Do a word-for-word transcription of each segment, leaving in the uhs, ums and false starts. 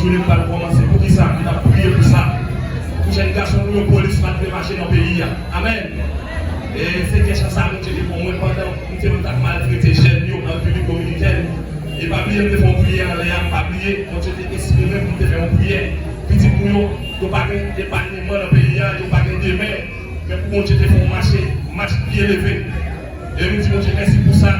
Jounen m pral kòmanse. Poukisa m t ap priye pou sa? Pou jèn gason nou yo, polis pa t vle mache nan peyi a. Amèn. E se kèsyon sa Bondye te ban mwen pandan m te, m t ap maltrete jèn yo an Repiblik Dominikèn. E pa bliye m te fè yon priyè anlè a, m pa bliye, Bondye te enspire m pou m te fè yon priyè. Pitit nou yo, yo pa gen epanyeman nan peyi a, yo pa gen demen. Men pou Bondye te fè yon mache, mach pye leve. E nou di Bondye mèsi pou sa.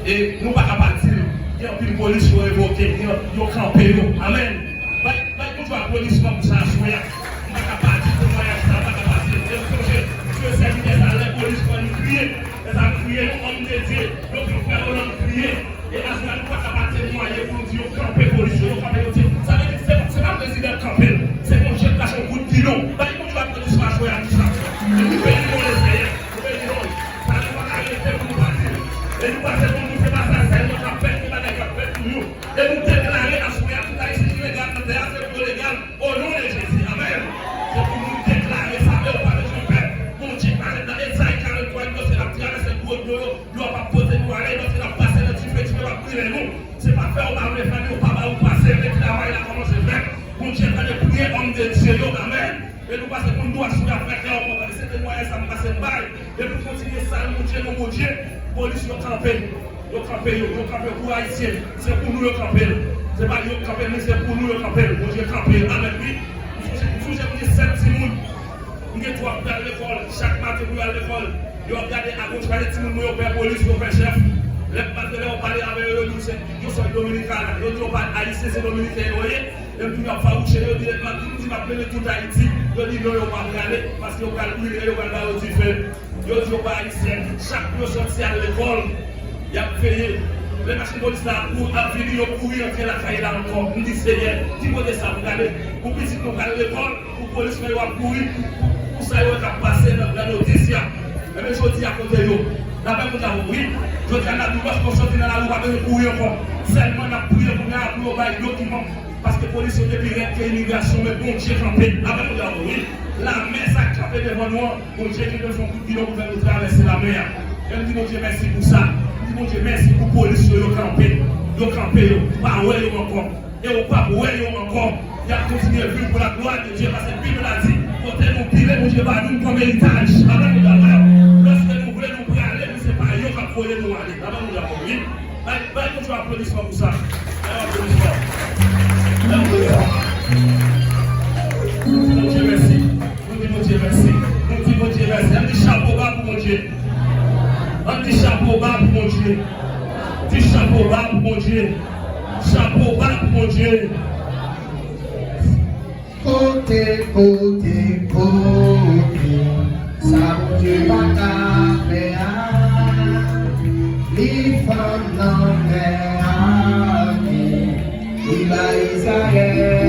E nou pa ka pa di l. Gen anpil polis yo revoke, gen, yo kanpe yo. Amèn. Bay, bay Bondye apwodisman pou sa aswè a. M pa ka pa di temwayaj sa, m pa ka pa di l. E m sonje, se sèvitè sa, lè polis pran li kriye. Lè sa kriye, yon òm de Dye, yon pil frè Roland kriye. E aswè a, nou pa ka pa temwaye pou nou di yo kanpe polis yo, yo kanpe yo di. Sa vle di, se, se pa prezidan k kanpe l. Se Bondye k lage yon kout gidon. Bay Bondye apwodisman aswè a pou sa. E nou beni non Lesenyè. Nou beni non l. Sa nou pa ka rete pou nou pa di l. E nou pa se pou nou se pa sa sèlman k ap fèt, se bagay k ap fèt toujou. E nou deklare aswè a tout Ayisyen ki legal nan tè a, se pou yo legal. O non de Jezi. Amèn. Se pou nou deklare sa. E w pa bezwen pè. Bondye parèt nan Ezayi karant twa, li di se l ap travèse gwo dlo yo. Yo p ap pote nou ale, paske n ap pase nan dife, dife p ap brile nou. Se pa fè w pa vle fè, men yo pa ba ou pase, men travay la kòmanse fèt. Bondye tande priyè òm de Dye yo, amèn. E nou pase pou nou aswè a, frè Cléon, konprann se temwayaj sa m pase m bay. E pou kontinye sal Bondye, non Bondye, polis yo kanpe. Yo kanpe yo, yo kanpe pou Ayisyen. Se pou nou yo kanpe l. Se pa yo k kanpe l, men se pou nou yo kanpe l. Bondye kanpe l. Amèn, wi. M sonje, m sonje m gen sèt timoun. M gen twa pou y al lekòl. Chak maten pou yo al lekòl, yo ap gade agoch, gade timoun mwen yo pè polis, yo pè chèf. Lè m pase lè yo pale avè yo, yo di w se yon sòt Dominikana. Yo di yo pa Ayisyen, se Dominiken yo ye. E m toujou ap fawouche yo, di lè m ap di m di m ap mennen tout Ayiti. Yo di non, yo pa prale, paske yo pral brile, yo pral ba yo dife. Yo di yo pa Ayisyen. Chak yo sòti al lekòl, y ap veye. Lè machin polis la ap kou-, ap vini, yo kouri antre lakay la ankò. M di, Senyè, ki kote sa pou prale? Pou pitit nou pral lekòl? Pou polismen yo ap kouri pou, pou, pou sa yo wè k ap pase nan, nan notis ya. Ebyen, jodi a, kote yo? Lapè Bondye avè w, wi. Jodi a, n ap di, lòske w soti nan lari, w pa bezwen kouri ankò. Sèlman n ap priye kounye a pou yo bay dokiman. Paske polis yo te pi rèd ke imigrasyon, men Bondye kanpe. Lapè Bondye avè w, wi. Lame sa k kanpe devan nou an, Bondye gentan fè yon kout gidon pou fè nou travèse lamè a. E m di Bondye mèsi pou sa. M di Bondye mèsi pou polis yo, yo kanpe. Yo kanpe, yo pa wè yo ankò. E w p ap wè yo ankò. Y ap kontinye viv pou laglwa de Dye, paske Bib la di, kote nou pile, Bondye ba nou kòm eritaj. Amen, nou dakò? Lòske nou vle, nou prale, men se pa yo k ap voye nou ale. Amen, nou dakò, wi? Bay, bay Bondye aplodisman pou sa. Bay aplodisman. Bay aplodisman. Nou di Bondye mèsi. Nou di Bondye mèsi. Nou di Bondye mèsi. Ann di chapo ba pou Bondye. Ann di chapo ba pou Bondye. Di chapo ba pou Bondye. Chapo ba pou Bondye. Kote, kote, kote, sa Bondye pa ka fè a, li fann lanmè a, li bay Izrayèl.